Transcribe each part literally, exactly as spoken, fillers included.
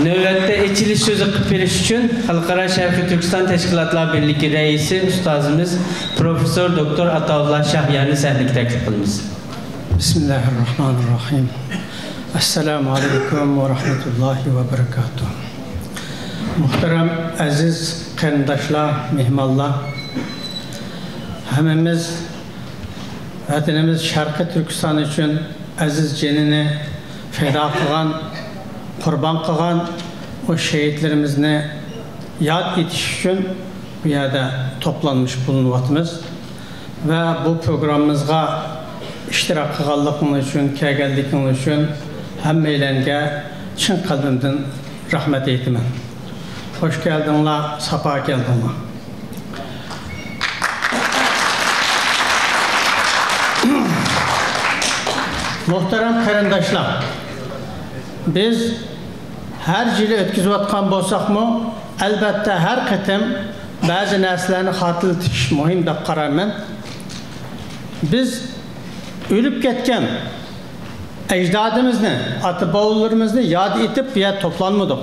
نۆۋەتتە ئېچىلىش سۆزى قىلىپ بېرىش ئۈچۈن خەلقئارا شەرقىي تۈركىستان تەشكىلاتلار بىرلىكى رەئىسى ئۇستازىمىز پروفېسسور دوكتور ئاتاۋۇللا شاھيارنى سەھنىگە تەكلىپ قىلىمىز. بىسمىللاھىررەھمانىررەھىم. ئەسسالامۇ ئەلەيكۇم ۋە رەھمەتۇللاھى ۋە بەرىكاتۇھ. مۇھتەرەم ئەزىز قېرىنداشلار، مېھمانلار، ھەممىمىز ۋەتىنىمىز شەرقىي تۈركىستان ئۈچۈن ئەزىز جېنىنى پىدا قىلغان، قۇربان قىلغان ئۇ شېھىتلىرىمىزنى ياد ئېتىش ئۈچۈن بۇ يەردە توپلانمىش بولۇنۇۋاتىمىز ۋە بۇ پروگراممىمىزغا ئىشتىراك قىلغانلىقىڭلار ئۈچۈن، كەلگەنلىكىڭلار ئۈچۈن ھەممەيلەنگە چىن قەلبىمدىن رەھمەت ئېيتىمەن. خوش كەلدىڭلار، ساپا كەلدىڭلار. مۇھتەرەم قېرىنداشلار، بىز ھەر يىلى ئۆتكۈزۈۋاتقان بولساقمۇ، ئەلۋەتتە ھەر قېتىم بەزى نەرسىلەرنى خاتىرىلىتىش مۇھىم دەپ قارايمەن. بىز ئۆلۈپ كەتكەن ئەجدادىمىزنى، ئاتا-بوۋىلىرىمىزنى ياد ئېتىپ بۇ يەردە توپلانمىدۇق.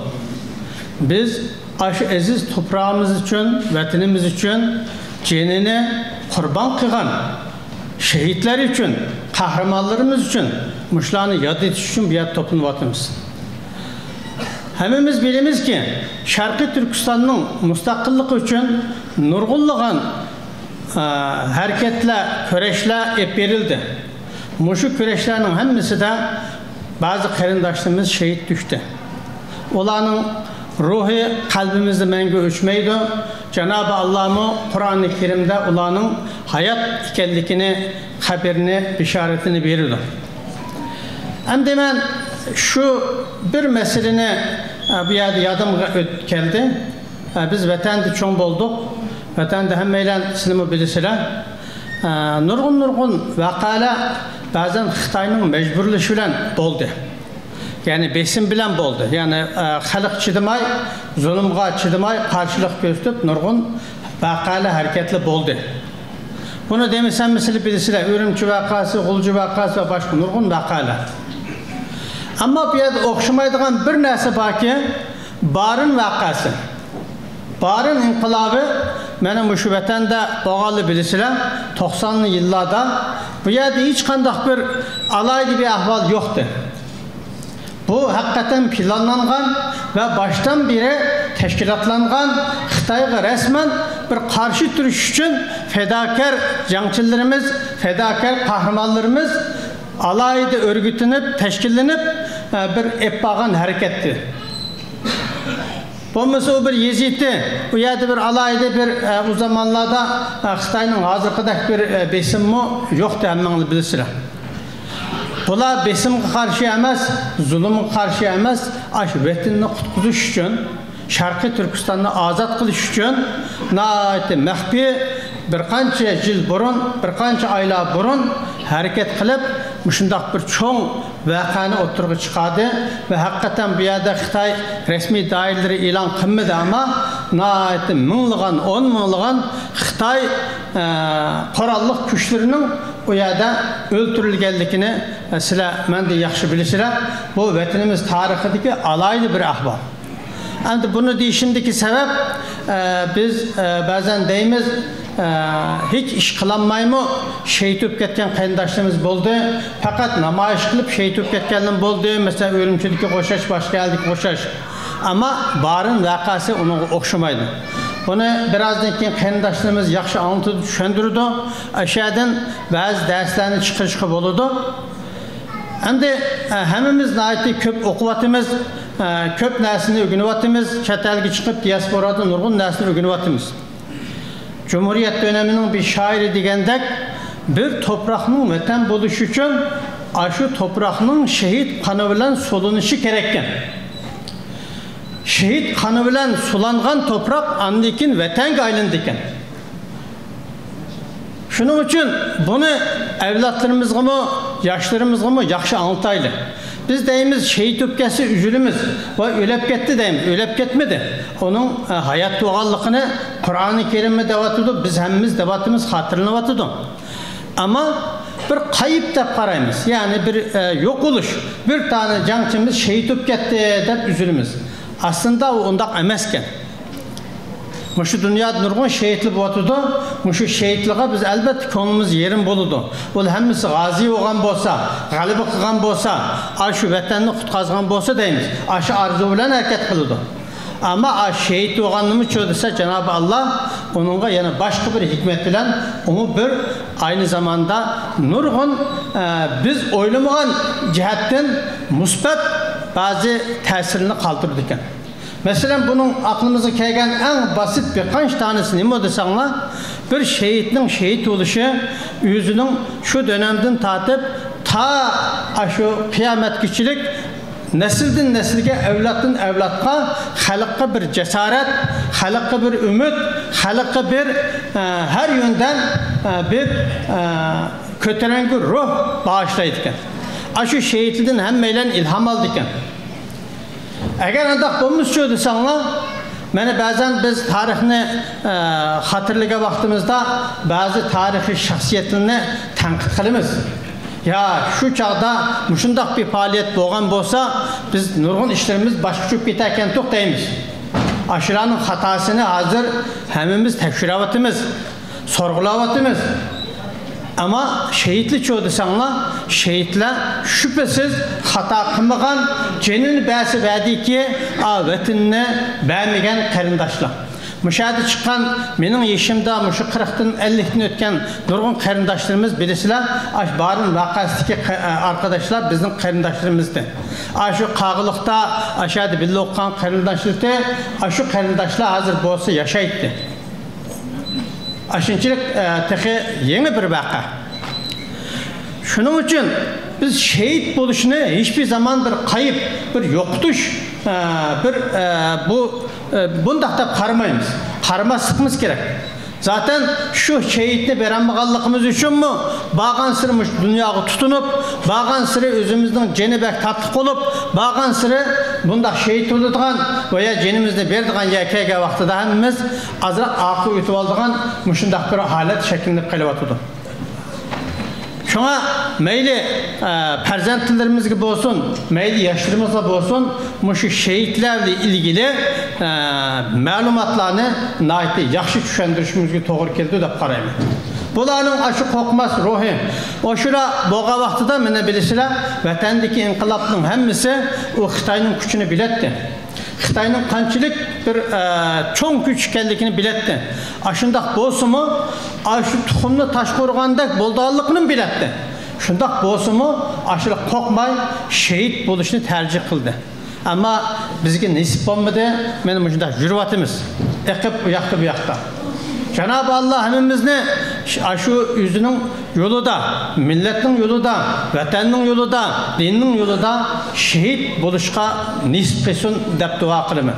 بىز ئاشۇ ئەزىز توپراقىمىز ئۈچۈن، ۋەتىنىمىز ئۈچۈن جېنىنى قۇربان قىلغان شېھىتلەر ئۈچۈن، قەھرىمانلىرىمىز ئۈچۈن، مۇشۇلارنى ياد ئېتىش ئۈچۈن بۇ يەردە توپلىنىۋاتىمىز. ھەممىمىز بىلىمىزكى، شەرقىي تۈركىستاننىڭ مۇستەقىللىقى ئۈچۈن نۇرغۇنلىغان، ئە، ھەرىكەتلەر، كۈرەشلەر ئېلىپ بېرىلدى. مۇشۇ كۈرەشلەرنىڭ ھەممىسىدە بەزى قېرىنداشلىرىمىز شېھىت چۈشتى. ئۇلارنىڭ روھى قەلبىمىزدە مەڭگۈ ئۆچمەيدۇ. جانابى ئاللامۇ قۇرئانى كەرىمدە ئۇلارنىڭ ھايات ئىكەنلىكىنى، خەبىرىنى، بېشارىتىنى بېرىدۇ. ئەمدى مەن شۇ بىر مەسىلىنى، ئە، بۇ يەردە يادىمغا ئۆت-، كەلدى. ئە، بىز ۋەتەندە چوڭ بولدۇق. ۋەتەندە ھەممەيلەن سىلىمۇ بىلىسىلەر. ئە، نۇرغۇن، نۇرغۇن ۋەقەلەر بەزەن خىتاينىڭ مەجبۇرلىشى بىلەن بولدى. يەنى بېسىم بىلەن بولدى. يەنى، ئە، خەلق چىدىماي، زۇلۇمغا چىدىماي، قارشىلىق كۆرسىتىپ نۇرغۇن ۋەقەلەر، ھەرىكەتلەر بولدى. بۇنى دېمىسەم، سىلەر بىلىسىلەر، ئۈرۈمچى ۋەقەسى، غۇلجا ۋەقەسى ۋە باشقا نۇرغۇن ۋەقەلەر. ئەمما بۇ يەردە ئوخشىمايدىغان بىر نەرسە باركى، بارىن ۋەقەسى. بارىن ئىنقىلابى، مانا مۇشۇ ۋەتەندە بولغانلىقىنى بىلىسىلەر، توقسانىنچى يىللاردا بۇ يەردە ھېچقانداق بىر ئالاھىدە بىر ئەھۋال يوقتى. بۇ ھەقىقەتەن پىلانلانغان ۋە باشتىن بېرى تەشكىلاتلانغان، خىتايغا رەسمەن بىر قارشى تۇرۇش ئۈچۈن پىداكار جەڭچىلىرىمىز، پىداكار قەھرىمانلىرىمىز ئالاھىدە ئۆرگىتىنىپ، تەشكىللىنىپ، ئە، بىر ئېلىپ بارغان ھەرىكەتتى. بولمىسا ئۇ بىر يېزا ئىدى، ئۇ يەردە بىر ئالاھىدە بىر، ئە، ئۇ زامانلاردا، ئە، خىتاينىڭ ھازىرقىدەك بىر، ئە، بېسىمىمۇ يوقتى، ھەممىڭلار بىلىسىلەر. بۇلار بېسىمغا قارشى ئەمەس، زۇلۇمغا قارشى ئەمەس، ئاشۇ ۋەتىنىنى قۇتقۇزۇش ئۈچۈن، شەرقىي تۈركىستاننى ئازاد قىلىش ئۈچۈن ناھايىتى مەخپىي بىر قانچە يىل بۇرۇن، بىر قانچە ئايلار بۇرۇن ھەرىكەت قىلىپ، مۇشۇنداق بىر چوڭ ۋەقەنى ئوتتۇرىغا چىقاردى ۋە ھەقىقەتەن بۇ يەردە خىتاي رەسمىي دائىرىلىرى ئېلان قىلمىدى، ئەمما ناھايىتى مىڭلىغان، ئون مىڭلىغان خىتاي، ئە، قوراللىق كۈچلىرىنىڭ ئۇ يەردە ئۆلتۈرۈلگەنلىكىنى، ئە، سىلەر مەندىن ياخشى بىلىسىلەر. بۇ ۋەتىنىمىز تارىخىدىكى ئالاھىدە بىر ئەھۋال. ئەمدى بۇنى دېيىشىمدىكى سەۋەب، ئە، بىز، ئە، بەزەن دەيمىز، ئە، ھېچ ئىش قىلالمايمۇ شېھىت بولۇپ كەتكەن قېرىنداشلىرىمىز بولدى. پەقەت نامايىش قىلىپ شېھىت بولۇپ كەتكەنلىرىمۇ بولدى. مەسىلەن، ئۈرۈمچىدىكىگە ئوخشاش، باشقا يەردىكىگە ئوخشاش. ئەمما بارىن ۋەقەسى ئۇنىڭغا ئوخشىمايدۇ. بۇنى بىرازدىن كېيىن قېرىنداشلىرىمىز ياخشى ئاڭلىتىدۇ، چۈشەندۈرىدۇ. ئاشۇ يەردىن بەزى دەرسلەرنى چىقىرىشقا بولىدۇ. ئەمدى، ئە، ھەممىمىز ناھايىتى كۆپ ئوقۇۋاتىمىز، ئە، كۆپ نەرسىنى ئۆگىنىۋاتىمىز، چەت ئەلگە چىقىپ، دىياسپورادا نۇرغۇن نەرسىنى ئۆگىنىۋاتىمىز. جۇمھۇرىيەت دۆنىمىنىڭ بىر شائىرى دېگەندەك، بىر توپراقنىڭ ۋەتەن بولۇشى ئۈچۈن ئاشۇ توپراقنىڭ شېھىت قانى بىلەن سولىنىشى كېرەككەن. شېھىت قانى بىلەن سۇلانغان توپراق ئاندىن كېيىن ۋەتەنگە ئايلىنىدىكەن. شۇنىڭ ئۈچۈن بۇنى ئەۋلادلىرىمىزغىمۇ، ياشلىرىمىزغىمۇ ياخشى ئاڭلىتايلى. بىز دەيمىز، شېھىت بولۇپ كەتسە ئۈزۈلىمىز ۋە ئۆلۈپ كەتتى دەيمىز. ئۆلۈپ كەتمىدى. ئۇنىڭ، ئە، ھايات بولغانلىقىنى قۇرئانى كەرىممۇ دەۋاتىدۇ، بىز ھەممىمىز دەۋاتىمىز، خاتىرىلىنىۋاتىدۇ. ئەمما بىر غەيىب دەپ قارايمىز. يەنى بىر، ئە، يوقىلىش، بىر دانە جەڭچىمىز شېھىت بولۇپ كەتتى دەپ ئۈزۈلىمىز. ئەسلىدە ئۇ ئۇنداق ئەمەسكەن. مۇشۇ دۇنيادا نۇرغۇن شېھىتلار بولۇۋاتىدۇ. مۇشۇ شېھىتلارغا بىز ئەلبەتتە كۆڭلىمىز يېرىم بولىدۇ. ئۇلار ھەممىسى غازى بولغان بولسا، غەلىبە قىلغان بولسا، ئاشۇ ۋەتەننى قۇتقازغان بولسا دەيمىز. ئاشۇ ئارزۇ بىلەن ھەرىكەت قىلىدۇ. ئەمما ئاشۇ شېھىت بولغاننىمۇ چۇ دېسە، جانابى ئاللا ئۇنىڭغا يەنە باشقا بىر ھېكمەت بىلەن ئۇمۇ بىر ئاينى زاماندا نۇرغۇن، ئە، بىز ئويلىمىغان جەھەتتىن مۇسبەت بەزى تەسىرنى قالدۇرىدىكەن. مەسىلەن، بۇنىڭ ئەقلىمىزگە كەلگەن ئەڭ باسىت بىر قانچە دانىسى نېمە دېسەڭلار، بىر شېھىتنىڭ شېھىت بولۇشى ئۆزىنىڭ شۇ دۆنەمدىن تارتىپ تا ئاشۇ قىيامەتكىچىلىك نەسىلدىن نەسىلگە، ئەۋلادتىن ئەۋلادقا خەلققە بىر جاسارەت، خەلققە بىر ئۈمىد، خەلققە بىر، ئە، ھەر يۆندىن، ئە، بىر، ئە، كۆتۈرەڭگۈ روھ باغىشلايدىكەن. ئاشۇ شېھىتلىدىن ھەممەيلەن ئىلھام ئالىدىكەن. ئەگەر ئانداق بولمىسىچۇ دېسەڭلار، مانا بەزەن بىز تارىخنى، ئە، خاتىرىلىگەن ۋاقتىمىزدا بەزى تارىخىي شەخسىيەتلەرنى تەنقىد قىلىمىز. يا، شۇ چاغدا مۇشۇنداق بىر پائالىيەت بولغان بولسا، بىز نۇرغۇن ئىشلىرىمىز باشقىچە بولۇپ كېتەركەنتۇق دەيمىز. ئاشۇلارنىڭ خاتاسىنى ھازىر ھەممىمىز تەكشۈرۈۋاتىمىز، سورغۇلاۋاتىمىز. ئەمما شېھىتلىچۇ دېسەڭلار، شېھىتلەر شۈبھىسىز خاتا قىلمىغان، جېنىنى بەرسە بەردىكى، ئا، ۋەتىنىنى بەرمىگەن قېرىنداشلار. مۇشۇ يەردە چىققان مېنىڭ يېشىمدا مۇشۇ قىرىقتىن ئەللىكتىن ئۆتكەن نۇرغۇن قېرىنداشلىرىمىز بىلىسىلەر، ئاشۇ بارىن ۋەقەسىدىكى قە-، ئارقىداشلار بىزنىڭ قېرىنداشلىرىمىزدى. ئاشۇ قاغىلىقتا ئاشۇ يەردە بىللە ئوقۇغان قېرىنداشلىرى، ئاشۇ قېرىنداشلار ھازىر بولسا ياشايتتى. ئاشۇنچىلىك، ئە، تېخى يېڭى بىر ۋەقە. شۇنىڭ ئۈچۈن بىز شېھىت بولۇشنى ھېچبىر زامان بىر قايىپ، بىر يوقىتىش، ئە، بىر، ئە، بۇ، ئە، بۇنداق دەپ قارىمايمىز. قارىماسلىقىمىز كېرەك. زاتەن شۇ شېھىتنى بېرەلمىگەنلىكىمىز ئۈچۈنمۇ بارغانسېرى مۇشۇ دۇنياغا تۇتۇنۇپ، بارغانسېرى ئۆزىمىزنىڭ جېنى بەك تاتلىق بولۇپ، بارغانسېرى بۇنداق شېھىت بولىدىغان ۋە يا جېنىمىزنى بېرىدىغان يەرگە كەلگەن ۋاقتىدا ھەممىمىز ئازراق ئارقىغا ئۆتۈۋالىدىغان مۇشۇنداق بىر ھالەت شەكىللىنىپ قېلىۋاتىدۇ. شۇڭا مەيلى، ئە، پەرزەنتلىرىمىزگە بولسۇن، مەيلى ياشلىرىمىزغا بولسۇن، مۇشۇ شېھىتلەر بىلەن ئىلگىلى، ئە، مەلۇماتلارنى ناھايىتى ياخشى چۈشەندۈرۈشىمىزگە توغرا كېلىدۇ دەپ قارايمەن. بۇلارنىڭ ئاشۇ قورقماس روھى، ئاشۇلا بولغان ۋاقتىدا مانا بىلىسىلەر، ۋەتەندىكى ئىنقىلابنىڭ ھەممىسى ئۇ خىتاينىڭ كۈچىنى بىلەتتى. خىتاينىڭ قانچىلىك بىر، ئە، چوڭ كۈچ ئىكەنلىكىنى بىلەتتى. ئاشۇنداق بولسىمۇ، ئاشۇ تۇخۇمنى تاشقا ئۇرغاندەك بولىدىغانلىقىنىمۇ بىلەتتى. شۇنداق بولسىمۇ، ئاشۇلا قورقماي شېھىت بولۇشنى تەرجىھ قىلدى. ئەمما بىزگە نېسىپ بولمىدى. مانا مۇشۇنداق يۈرۈۋاتىمىز. ئېقىپ ئۇ ياقتا، بۇ ياقتا. جانابى ئاللا ھەممىمىزنى ش-، ئاشۇ ئۆزىنىڭ يولىدا، مىللەتنىڭ يولىدا، ۋەتەننىڭ يولىدا، دىننىڭ يولىدا شېھىت بولۇشقا نېسىپ قىلسۇن دەپ دۇئا قىلىمەن.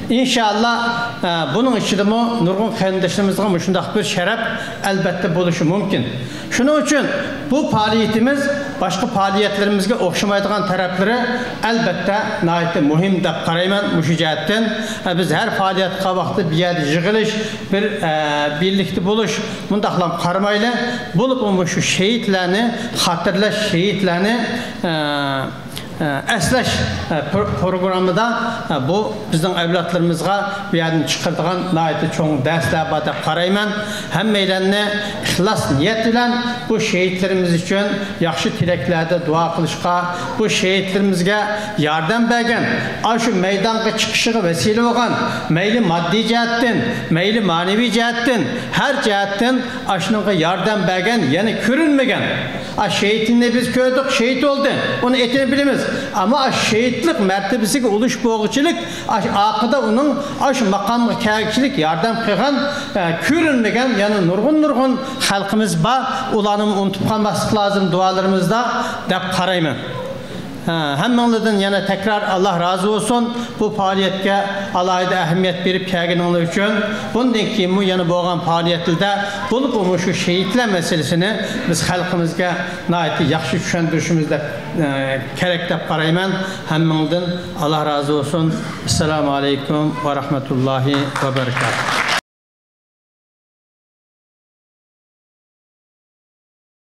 ئىنشائاللا، ئە، بۇنىڭ ئىچىدىمۇ نۇرغۇن قېرىنداشلىرىمىزغا مۇشۇنداق بىر شەرەپ ئەلبەتتە بولۇشى مۇمكىن. شۇنىڭ ئۈچۈن بۇ پائالىيىتىمىز باشقا پائالىيەتلىرىمىزگە ئوخشىمايدىغان تەرەپلىرى ئەلبەتتە ناھايىتى مۇھىم دەپ قارايمەن. مۇشۇ جەھەتتىن، ئە، بىز ھەر پائالىيەت قىلغان ۋاقىتتا بىر يەردە يىغىلىش، بىر، ئە، بىرلىكتە بولۇش، مۇنداقلام قارىمايلى، بولۇپمۇ مۇشۇ شېھىتلەرنى خاتىرىلەش، شېھىتلەرنى، ئە، ئە، ئەسلەش، ئە، پرو-، پروگراممىدا، ئە، بۇ بىزنىڭ ئەۋلادلىرىمىزغا بۇ يەردىن چىقىرىدىغان ناھايىتى چوڭ دەرسلەر بار دەپ قارايمەن. ھەممەيلەننى ئىخلاس نىيەت بىلەن بۇ شېھىتلىرىمىز ئۈچۈن ياخشى تىلەكلەردە دۇئا قىلىشقا، بۇ شېھىتلىرىمىزگە ياردەم بەرگەن، ئاشۇ مەيدانغا چىقىشىغا ۋەسىلە بولغان، مەيلى ماددىي جەھەتتىن، مەيلى مەنىۋى جەھەتتىن، ھەر جەھەتتىن ئاشۇنىڭغا ياردەم بەرگەن، يەنە كۆرۈنمىگەن، ئا، شېھىتنى بىز كۆردۇق، شېھىت بولدى، ئۇنىڭ ئېتىنى بىلىمىز. ئەمما ئا، شېھىتلىق مەرتىبىسىگە ئۇلۇش بولغۇچىلىك، ئا، ئارقىدا ئۇنىڭ ئاشۇ ماقامغا كەلگۈچىلىك ياردەم قىلغان، ئە، كۆرۈنمىگەن يەنە نۇرغۇن، نۇرغۇن خەلقىمىز بار. ئۇلارنىمۇ ئۇنتۇپ قالماسلىق لازىم دۇئالىرىمىزدا دەپ قارايمەن. ھە، ھەممىڭلاردىن يەنە تەكرار ئاللا رازى بولسۇن. بۇ پائالىيەتكە ئالاھىدە ئەھمىيەت بېرىپ كەلگىنىڭلار ئۈچۈن، بۇندىن كېيىنمۇ يەنە بولغان پائالىيەتلەردە بولۇپمۇ مۇشۇ شېھىتلەر مەسىلىسىنى بىز خەلقىمىزگە ناھايىتى ياخشى چۈشەندۈرۈشىمىز دەپ، ئە، كېرەك دەپ قارايمەن. ھەممىڭلاردىن ئاللا رازى بولسۇن. ئەسسالامۇ ئەلەيكۇم ۋە رەھمەتۇللاھى ۋە بەرىكاتۇھ.